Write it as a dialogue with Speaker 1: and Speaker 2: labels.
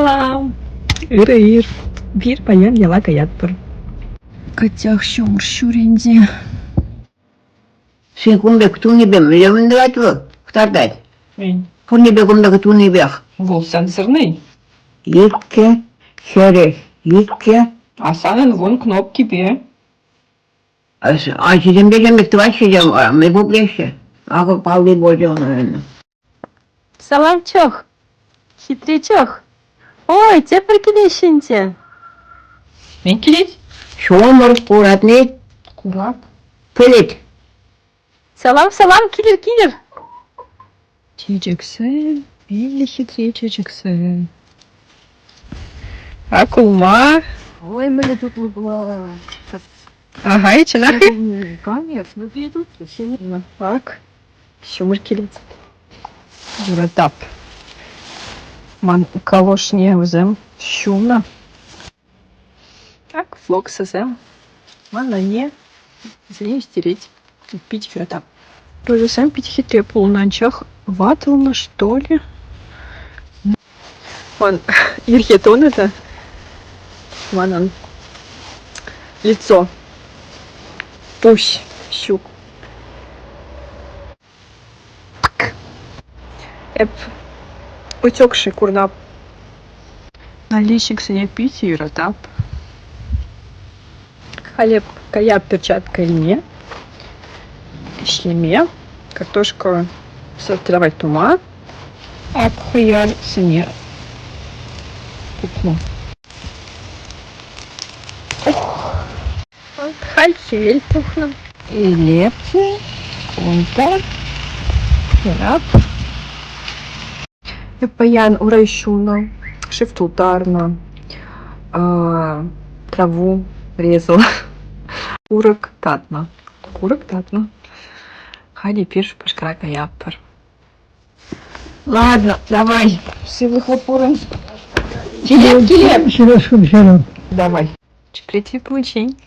Speaker 1: Салам! Ырӑ ир. Пир паян яла каятпӑр. Кӑтях ҫумӑр ҫурӗнчӗ.
Speaker 2: Сын кун пек тунипе мӗнле мӗн тӑвать вӑл? Кӑтартать.
Speaker 1: Мӗн?
Speaker 2: Пурнипе кун пек тунипех.
Speaker 1: Вӑл сенсорный.
Speaker 2: Иккӗ, хӗрӗх, иккӗ.
Speaker 1: А санӑн вун кнопкипе.
Speaker 2: Ачисемпе тем пек тӑваҫҫӗ те, мӗн пуплеҫҫӗ. Акӑ палли пулчӗ унӑн.
Speaker 1: Салам чӑх, хитре чӑх. Ой, тепӗр килеҫҫӗ ӗнтӗ. Мӗн килет?
Speaker 2: Ҫумӑр куратни?
Speaker 1: Курап.
Speaker 2: Пӗлет.
Speaker 1: Салам, салам, килӗр, килӗр. Чечексем, мӗнле хитре чечексем. А кулма?
Speaker 2: Ой, мӗнле тутлӑ пулать.
Speaker 1: Ага, чӑнах.
Speaker 2: Конечно,
Speaker 1: Так, ҫумӑр килет. Юратап. Ман калошне вӗсем ҫунӑ. Так, флоксӗсем. Ман анне вӗсене ӳстерет. Пит юратап. Розӑсем пит хитре пулнӑ, анчах ватӑлнӑ, что ли? Ман ирхи тунӑ та манӑн лицо, пуҫ ҫук. Эп утекший курнап. Наличниксене питӗ юратап. Халь эп каяп перчатка илме, ӗҫлеме, картошка сортировать тума. Ак хӑяр сӗне пухнӑ. Халь хӗвел тухнӑ. Илепчӗ кунта хӗрап. Эп паян урай ҫунӑ, шыв тултарнӑ, траву резала, курӑк татнӑ. Курӑк татнӑ. Халь эпир Шупашкара каятпӑр. Ладно, давай. Сывлӑхлӑ пурӑн. Килеп, килеп.
Speaker 3: Ҫырас
Speaker 1: Давай. Третий получень.